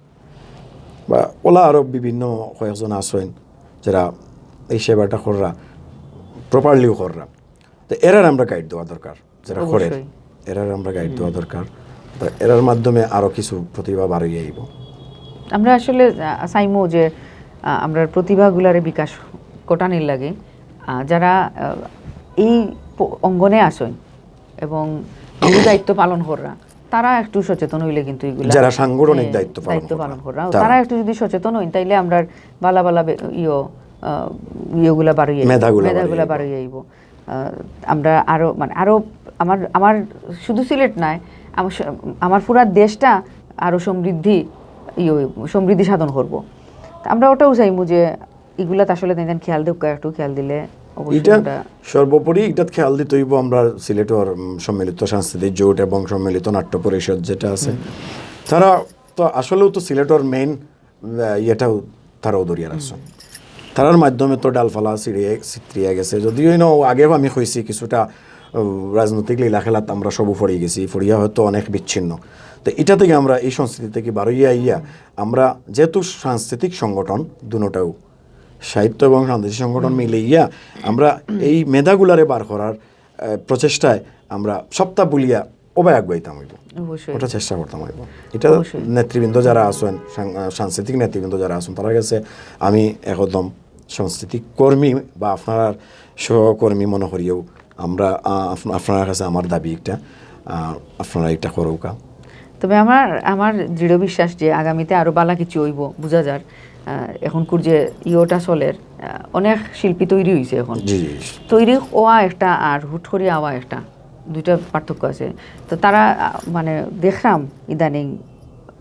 বা ওলা আরও বিভিন্ন কয়েকজন আছইন যারা এই সেবাটা কররা, প্রপারলিও কররা। তো এরার আমরা গাইড দেওয়া দরকার, যারা করের, অবশ্যই। এরার আমরা গাইড দেওয়া দরকার। তো এরার মাধ্যমে আরও কিছু প্রতিভা বাড়িয়ে আইব। আমরা আসলে, আহ, চাইমু যে, আহ, আমরার প্রতিভাগুলারে বিকাশ ঘটানির লাগি, আহ, যারা, আহ, এই প-, অঙ্গনে আছইন এবং গুরু দায়িত্ব পালন কররা, তারা একটু সচেতন হইলে কিন্তু এগুলা, যারা সাংগঠনিক হ্যাঁ, দায়িত্ব পালন দায়িত্ব কররা, পালন কররা, তারা। তারা একটু যদি সচেতন হইন, তাইলে আমরার বালা বালা বে-, ইয়ো, আহ, ইয়েগুলা বাড়িয়ে আইব, মেধাগুলা মেধাগুলা বাড়িয়ে আইব। বাড়িয়ে আইব। আহ, আমরা আরো, মানে, আরো আমার, আমার শুধু সিলেট নায়, আমার স-, আমার পুরা দেশটা আরো সমৃদ্ধি, ইয়ে, সমৃদ্ধি সাধন করব। তা আমরা ওটাও চাইমু যে ইগুলাত আসলে তাইন খেয়াল দেউক্কা, একটু খেয়াল দিলে অবশ্যই ইটা আমরা সর্বোপরি ইটাত খেয়াল দিতে হইব আমরা সিলেটর, উম, সম্মিলিত সাংস্কৃতিক জোট এবং সম্মিলিত নাট্য পরিষদ যেটা আছে, তারা তো আসলেও তো সিলেটর মেইন, আহ, ইয়েটাও তারাও ধরিয়া রাখছইন। তারার মাধ্যমে তো ডালপালা ছিঁড়িয়া, ছিত্রিয়া গেছে। যদিও ইনো আগে আমি কইছি কিছুটা, আহ, রাজনৈতিক লীলা খেলাত আমরা সব পড়ি গেছি, পড়িয়া হয়তো অনেক বিচ্ছিন্ন। তো এটা থেকে আমরা এই সংস্কৃতি থেকে বারইয়া আইয়া আমরা যেহেতু সাংস্কৃতিক সংগঠন দুটাও, সাহিত্য এবং সাংস্কৃতিক সংগঠন মিলাইয়া আমরা এই মেধাগুলারে বার করার, আহ, প্রচেষ্টায় আমরা সবটা ভুলিয়া ওবায় আগুয়াইতাম হইব। অবশ্যই। ওটা চেষ্টা করতাম হইব। এটা অবশ্যই। নেতৃবৃন্দ যারা আছেন, সাং-, আহ, সাংস্কৃতিক নেতৃবৃন্দ যারা আছেন, তারা গেছে আমি একদম সাংস্কৃতিক কর্মী বা আপনার সহকর্মী মনে করিও আমরা, আহ, আপ-, আপনার কাছে আমার দাবি একটা, আহ, আপনারা এটা করুকা। তবে আমার, আমার দৃঢ় বিশ্বাস যে আগামীতে আরো বালা কিছু হইব, বুঝা যার। আহ, এখনকুর যে ইয়েটা চলের, আহ, অনেক শিল্পী তৈরি হইছে এখন। জি, জি, জি। তৈরি হওয়া একটা আর হুট করি আওয়া একটা, দুইটা পার্থক্য আছে। তো তারা, আহ, মানে, দেখলাম ইদানিং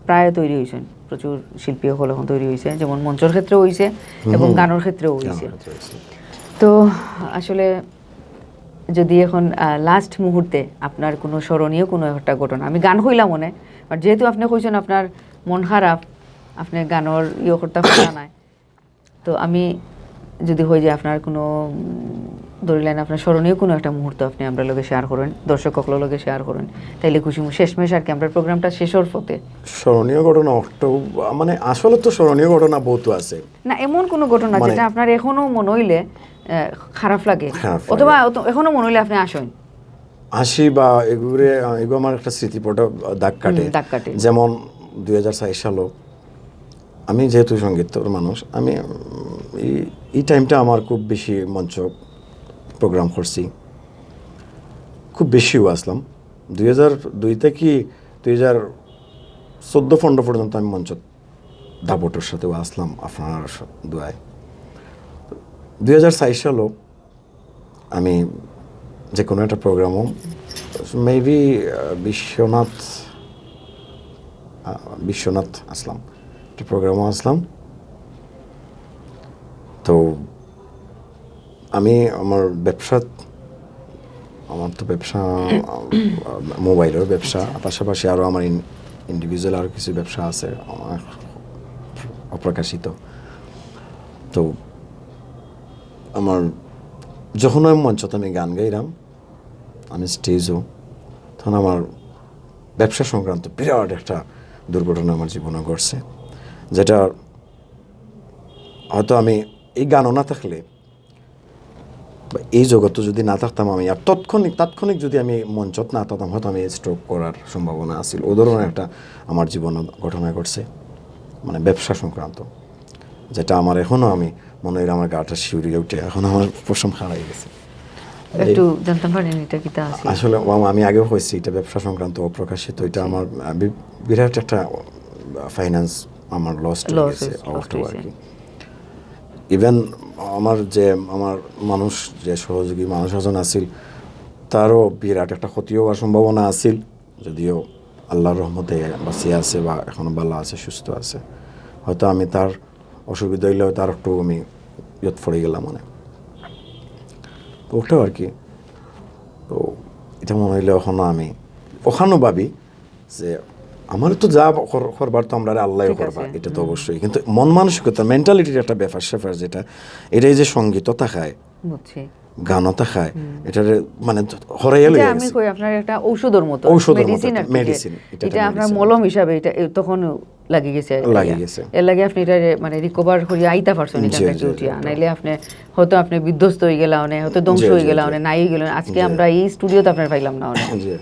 প্রায় তৈরি হইছেন, প্রচুর শিল্পী হল এখন তৈরি হইছে, যেমন মঞ্চর ক্ষেত্রেও হইছে এবং গানর ক্ষেত্রেও হইছে। গানর ক্ষেত্রে হইছে। তো আসলে যদি এখন, আহ, লাস্ট মুহূর্তে আপনার কোনো স্মরণীয় কোনো একটা ঘটনা, আমি গান কইলাম মনে, but যেহেতু আপনি কইছেন আপনার মন খারাপ, আপনি গানর ইয়ে করতে পারা নাই, তো আমি যদি হয় যে আপনার কোনো, উম, ধরিলেন আপনার স্মরণীয় কোনো একটা মুহূর্ত আপনি আমরা লগে শেয়ার করেন, দর্শক সকলের লগে শেয়ার করেন, তাইলে খুশি মু-, শেষমেশ আর কি আমরা প্রোগ্রামটা শেষর পথে। স্মরণীয় ঘটনা অষ্ট-, মানে আসলে তো স্মরণীয় ঘটনা বহুত আছে। না, এমন কোনো ঘটনা মানে যেটা আপনার এখনো মনে হইলে, আহ, খারাপ লাগে, খারাপ লাগে। অথবা অত-, এখনো মনে হইলে আপনি আসেন? আসি বা এগুরে, আহ, এগুলো আমার একটা স্মৃতিপটে দাগ কাটে। হুম, দাগ কাটে। যেমন দুই হাজার চার সালো আমি যেহেতু সঙ্গীতর মানুষ, আমি, উম, এই, এই টাইমটা আমার খুব বেশি মঞ্চ প্রোগ্রাম করছি, খুব বেশিও আসলাম। দুই হাজার দুই থেকে দুই হাজার চোদ্দো পনেরো পর্যন্ত আমি মঞ্চ দাপটর সাথেও আসলাম আপনার স-, দোয়ায়। দুই হাজার চার সালো আমি যে কোনো একটা প্রোগ্রামও, মেবি, আহ, বিশ্বনাথ, আহ, বিশ্বনাথ আসলাম, একটা প্রোগ্রামও আসলাম। তো আমি আমার ব্যবসাত, আমার তো ব্যবসা, আহ, মোবাইলের ব্যবসা, পাশাপাশি আরও আমার ইন-, ইন্ডিভিজুয়াল আরও কিছু ব্যবসা আছে আমার অপ্রকাশিত। তো আমার যখন আমি মঞ্চত আমি গান গাইলাম, আমি স্টেজও, তখন আমার ব্যবসা সংক্রান্ত বিরাট একটা দুর্ঘটনা আমার জীবনে ঘটছে, যেটা হয়তো আমি এই গানও না থাকলে বা এই জগতে যদি না থাকতাম আমি, আর তাৎক্ষণিক, তাৎক্ষণিক যদি আমি মঞ্চত না থাকতাম, হয়তো আমি স্ট্রোক করার সম্ভাবনা আছিল। ও ধরনের একটা আমার জীবনে ঘটনা ঘটছে, মানে ব্যবসা সংক্রান্ত, যেটা আমার এখনো আমি মনে হয় আমার গাটা শিউরে উঠে, এখন আমার পশম খাড়া হয়ে গেছে। একটু জানতাম পারি এটা কিতা আছে? আসলে মামা, আমি আগেও কইছি, এটা ব্যবসা সংক্রান্ত অপ্রকাশিত, এটা আমার, আহ, বি-, বিরাট একটা, আহ, ফাইন্যান্স আমার লস হয়ে লস গেছে, হয়েছে, লস অর্থ আর হয়েছে। কি। ইভেন আমার যে, আমার মানুষ, যে সহযোগী মানুষ একজন আছিল, তারও বিরাট একটা ক্ষতি হওয়ার সম্ভাবনা আছিল, যদিও আল্লাহর রহমতে বাঁচিয়া আছে বা এখনো ভালো আছে, সুস্থ আছে। হয়তো আমি তার অসুবিধা হইলে হয়তো আর একটু আমি ইয়ত পড়ে গেলাম মানে। তো ওটাও আর কি। তো এটা মনে হইলে ওখানে আমি, ওখানেও ভাবি যে আমার তো যা কর-, করবার তো আমরা আল্লাহ করবা, এটা তো অবশ্যই। কিন্তু মন মানসিকতা, মেন্টালিটির একটা ব্যাপার স্যাপার যেটা, এটাই যে সঙ্গীত থাকায়, বুঝছি। গানও থাকায়, এটারে মানে হরাইয়া লইয়া আমি কই আপনার একটা ঔষধর মতো, ঔষধর মতো, মেডিসিন আর কি, মেডিসিন। এটা আপনার মলম হিসাবে এটা তখন লাগি গেছে আর কি। লাগি গেছে। এর লাগি আপনি এটা মানে রিকভার করিয়া আইতা পারছেন, এটা জি, আপনাকে জি, উঠিয়া। জি। নাইলে আপনি হয়তো আপনি বিধ্বস্ত হয়ে গেলা, মানে হয়তো ধ্বংস হয়ে গেলা, মানে নাই হয়ে গেলেন। আজকে আমরা এই স্টুডিওতে আপনার পাইলাম না, মানে। জি।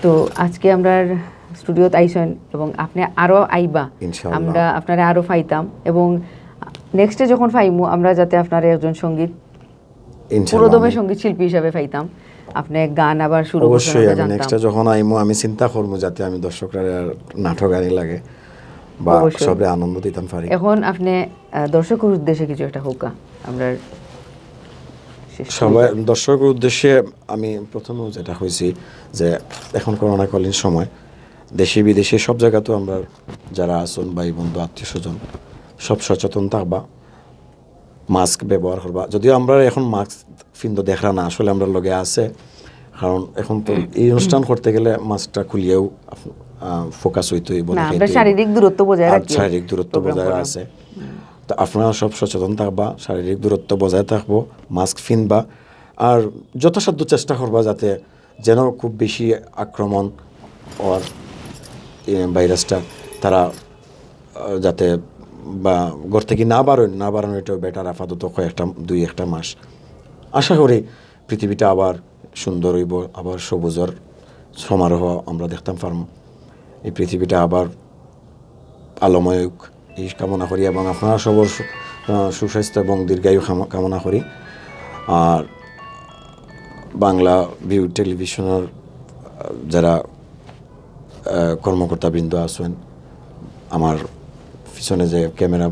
তো আজকে আমরা স্টুডিওত আইছেন এবং আপনি আরো আইবা, ইনশাআল্লাহ। আমরা আপনারে আরো পাইতাম এবং নেক্সটে যখন পাইমু আমরা যাতে আপনারে একজন সঙ্গীত ইনশাআল্লাহ, পুরোদমে আমি সঙ্গীত শিল্পী হিসাবে পাইতাম। আপনি গান আবার শুরু করছেন, অবশ্যই। আমরা আমি জানতাম। নেক্সটে যখন আইমু, আমি চিন্তা করমু যাতে আমি দর্শকরা আর নাটক আনি লাগে বা অবশ্যই। সবরে আনন্দ দিতাম পারি। এখন আপনি, আহ, দর্শকের উদ্দেশ্যে কিছু একটা হোক, আমরা শেষ করি। সবাই দর্শকের উদ্দেশ্যে আমি প্রথমেও যেটা কইছি যে এখন করোনাকালীন সময় দেশে বিদেশে সব জায়গাতেও আমরা যারা আছেন, ভাই বন্ধু, আত্মীয় স্বজন, সব সচেতন থাকবা, মাস্ক ব্যবহার করবা। যদিও আমরা এখন মাস্ক ফিন্দো দেখরা না, আসলে আমরা লগে আছে, কারণ এখন তো এই অনুষ্ঠান করতে গেলে মাস্কটা খুলিয়েও আপ-, আহ, ফোকাস হইতে হইব, না, দেখাইতে আমরা হইব। শারীরিক দূরত্ব বজায় আর রাখি। শারীরিক দূরত্ব প্রোগ্রাম বজায় করার। আছে। তো আপনারা সব সচেতন থাকবা, শারীরিক দূরত্ব বজায় থাকবো, মাস্ক ফিনবা, আর যথাসাধ্য চেষ্টা করবা যাতে যেন খুব বেশি আক্রমণ ওর, এ, ভাইরাসটা তারা, আহ, যাতে বা ঘর থেকে না বারোয়, না বারোনো এটাও বেটার আপাতত কয়েকটা, দুই একটা মাস। আশা করি পৃথিবীটা আবার সুন্দর হইব, আবার সবুজর সমারোহ আমরা দেখতাম পারমু। এই পৃথিবীটা আবার আলোময় হোক, এই কামনা করি এবং আপনারা সবর সু-, আহ, সুস্বাস্থ্য এবং দীর্ঘায়ু কাম-, কামনা করি। আর বাংলা ভিউ টেলিভিশনের, আহ, যারা, আহ, কর্মকর্তাবৃন্দ আছেন, আমার পিছনে যে ক্যামেরা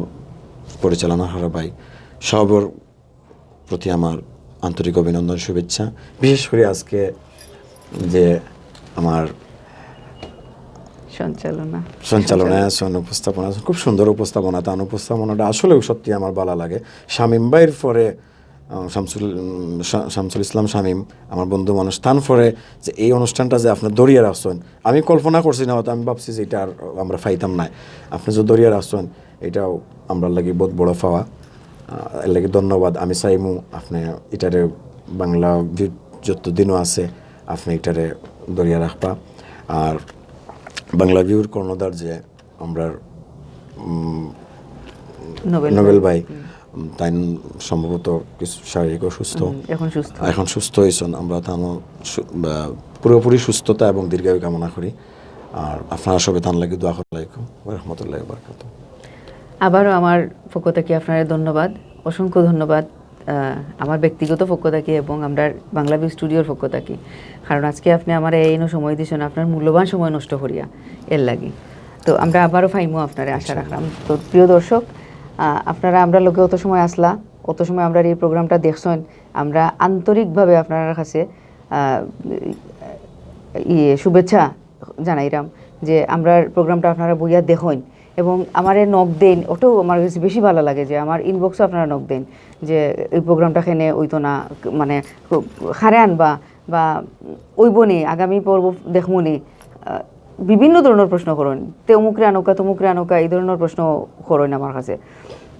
পরিচালনা করা ভাই, সবর প্রতি আমার আন্তরিক অভিনন্দন, শুভেচ্ছা। বিশেষ করে আজকে যে আমার সঞ্চালনা। সঞ্চালনায় আছেন, উপস্থাপনা আছেন, খুব সুন্দর উপস্থাপনা। তার উপস্থাপনাটা আসলেও সত্যি আমার ভালো লাগে। শামীম ভাইয়ের পরে, আহ, শামসুল, উম, শা-, শামসুল ইসলাম শামীম, আমার বন্ধু মানুষ, তার পরে যে এই অনুষ্ঠানটা যে আপনার ধরিয়া রাখছেন, আমি কল্পনা করছি না, হয়তো আমি ভাবছি যে এটা আর আমরা পাইতাম না। আপনি যে ধরিয়া রাখছেন, এটাও আমরা লাগি বহুত বড় পাওয়া। আহ, এর লাগি ধন্যবাদ। আমি চাইমু আপনি এটারে বাংলা ভিউ যতদিনও আছে, আপনি এটারে ধরিয়া রাখবা। আর বাংলা ভিউর কর্ণধার যে আমরার, উম, নোবেল নোবেল ভাই। ভাই, হুম। উম, তাই সম্ভবত কিছু শারীরিক অসুস্থ। হুম, এখন সুস্থ। এখন সুস্থ হয়েছেন। আমরা তানও সু-, বা, পুরোপুরি সুস্থতা এবং দীর্ঘায়ু কামনা করি। আর আপনারা সবে তান লাগি দোয়া করলাইকুম। ওয়া রাহমাতুল্লাহি ওয়া বারাকাতুহু। আবারও আমার পক্ষ থেকে আপনারে ধন্যবাদ, অসংখ্য ধন্যবাদ। আহ, আমার ব্যক্তিগত পক্ষ থাকি এবং আমরার বাংলা ভিউ স্টুডিওর পক্ষ থাকি, কারণ আজকে আপনি আমারে এইন সময় দিছেন, আপনার মূল্যবান সময় নষ্ট করিয়া এর লাগি। তো আমরা আবারও পাইমু আপনারে, আশা রাখলাম। তো প্রিয় দর্শক, আহ, আপনারা আমরার লগে অত সময় আসলা, অত সময় আমরার এই প্রোগ্রামটা দেখছেন, আমরা আন্তরিকভাবে আপনার কাছে, আহ, ইয়ে, শুভেচ্ছা জানাইরাম যে আমরার প্রোগ্রামটা আপনারা বইয়া দেখইন এবং আমারে নক দেইন, ওটাও আমার কাছে বেশি ভালো লাগে যে আমার ইনবক্সও আপনারা নক দেইন যে এই প্রোগ্রামটা কেনে হইতো না, মানে, খুব হারে আনবা বা ওইব নি, আগামী পর্ব দেখমু নি, আহ, বিভিন্ন ধরনের প্রশ্ন করইন, তে অমুকরে আনউক্কা, তমুকরে আনউক্কা, এই ধরনের প্রশ্ন করইন আমার কাছে।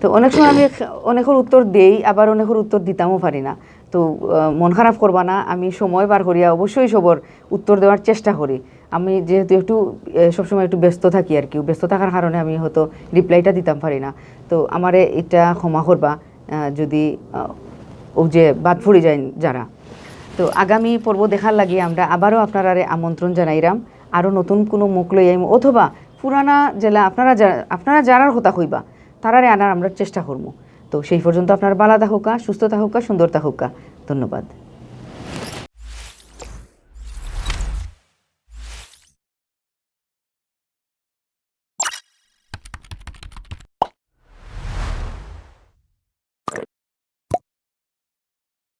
তো অনেক সময় আমি অনেকের উত্তর দেই, আবার অনেকের উত্তর দিতামও পারি না। তো, আহ, মন খারাপ করবা না, আমি সময় বার করিয়া অবশ্যই সবর উত্তর দেওয়ার চেষ্টা করি। আমি যেহেতু একটু, এ, সবসময় একটু ব্যস্ত থাকি আর কি, ব্যস্ত থাকার কারণে আমি হয়তো রিপ্লাইটা দিতাম পারি না। তো আমারে এটা ক্ষমা করবা, আহ, যদি, আহ, ও যে বাদ পড়ি যায় যারা। তো আগামী পর্ব দেখার লাগি আমরা আবারও আপনারারে আমন্ত্রণ জানাইরাম, আরও নতুন কোনো মুখ লই আইমু, অথবা পুরানা যেলা আপনারা যা-, আপনারা যারার কথা কইবা, তারারে আনার আমরা চেষ্টা করমু। তো সেই পর্যন্ত আপনারা ভালা থাকুক্কা, সুস্থ থাকুক্কা, সুন্দর থাকুক্কা। ধন্যবাদ।